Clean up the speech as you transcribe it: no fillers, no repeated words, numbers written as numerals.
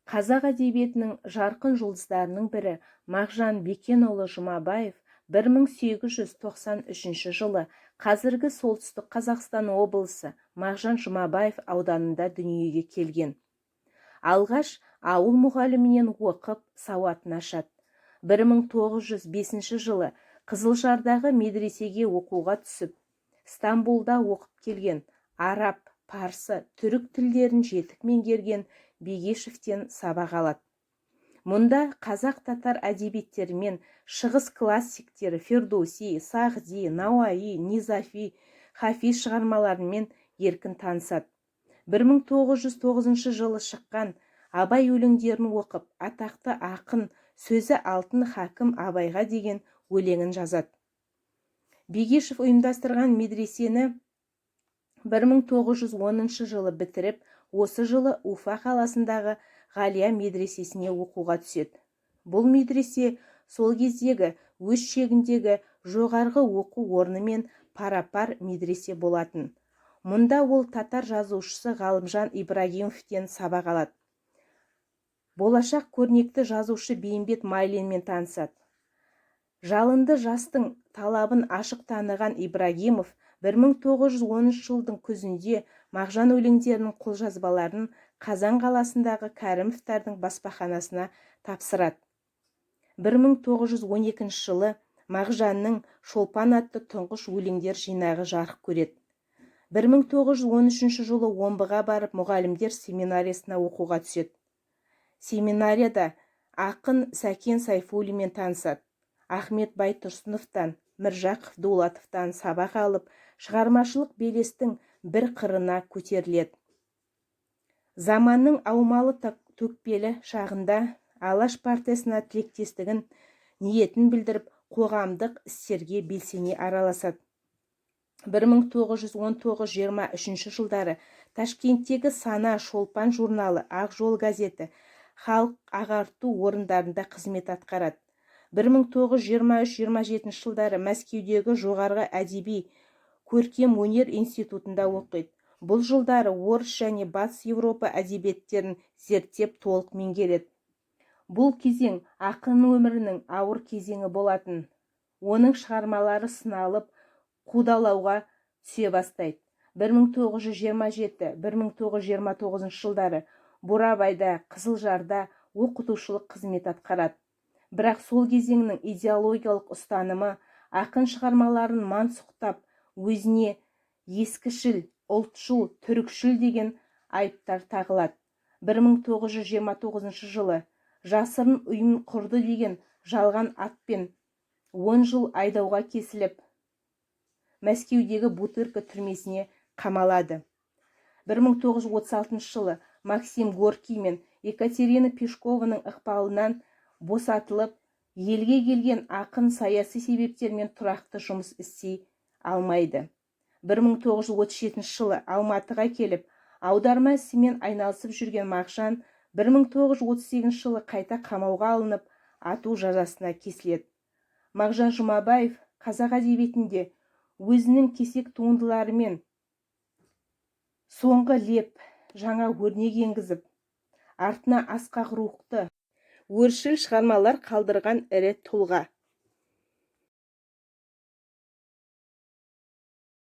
Қазақ әдебиетінің жарқын жұлдыздарының бірі Мағжан Бекенұлы Жұмабаев 1893 жылы қазіргі Солтүстік Қазақстан облысы Мағжан Жұмабаев ауданында дүниеге келген. Алғаш ауыл мұғалімінен оқып, сауатын ашады. 1905 жылы Қызылжардағы медресеге оқуға түсіп, Стамбулда оқып келген, араб, парсы, түрік тілдерін жетік меңгерген Бегешевтен сабақ алады. Мұнда қазақ-татар әдебиеттерімен, шығыс классиктері Фердоуси, Сағди, Науаи, Низами, Хафиз шығармаларымен еркін танысады. 1909 жылы шыққан Абай өлеңдерін оқып, атақты ақын «Сөзі алтын хакім Абайға» деген өлеңін жазады. Бегешев ұйымдастырған медресені 1910 жылы бітіріп, осы жылы Уфа қаласындағы Ғалия медресесіне оқуға түседі. Бұл медресе сол кездегі өз шегіндегі жоғарғы оқу орнымен пара-пар медресе болатын. Мұнда ол татар жазушысы Ғалымжан Ибрагимовтен сабақ алады. Болашақ көрнекті жазушы Бейімбет Майлинмен танысады. Жалынды жастың талабын ашық таныған Ибрагимов 1910 жылдың күзінде Мағжан өлеңдерінің қолжазбаларын Қазан қаласындағы Кәрімовтардың баспаханасына тапсырады. 1912 жылы Мағжанның «Шолпан» атты тұңғыш өлеңдер жинағы жарық көреді. 1913 жылы Омбыға барып, мұғалімдер семинариясына оқуға түседі. Семинарияда ақын Сәкен Сейфуллинмен танысады. Ахмет Байтұрсыновтан, Міржақып Дулатовтан сабақ алып, шығармашылық белестің бір қырына көтеріледі. Заманның аумалы төкпелі шағында Алаш партиясына тілектестігін, ниетін білдіріп, қоғамдық істерге белсене араласады. 1919-23 жылдары Ташкенттегі «Сана», «Шолпан» журналы, «Ақ жол» газеті, халық ағарту орындарында қызмет атқарады. 1923-27 жылдары Мәскеудегі жоғарғы әдеби көркем өнер институтында оқиды. Бұл жылдары орыс және Батыс Еуропа әдебиеттерін зерттеп, толық меңгереді. Бұл кезең ақын өмірінің ауыр кезеңі болатын. Оның шығармалары сыналып, қудалауға түсе бастайды. 1927-1929 жылдары Бурабайда, Қызылжарда оқытушылық қызмет атқарады. Бірақ сол кезеңнің идеологиялық ұстанымы ақын шығармаларын мансұқтап, өзіне ескішіл, ұлтшыл, түрікшіл деген айыптар тағылады. 1929 жылы жасырын ұйым құрды деген жалған атпен 10 жыл айдауға кесіліп, Мәскеудегі Бутырка түрмесіне қамалады. 1936 жылы Максим Горький мен Екатерина Пешкованың ықпалынан босатылып, елге келген ақын саяси себептермен тұрақты жұмыс істей алмайды. 1937 жылы Алматыға келіп, аударма ісімен айналысып жүрген Мағжан 1938 жылы қайта қамауға алынып, ату жазасына кесіледі. Мағжан Жұмабаев қазақ әдебиетінде өзінің кесек туындыларымен соңғы леп жаңа өрнек енгізіп, артына асқақ рухты, өршіл шығармалар қалдырған ірі тұлға.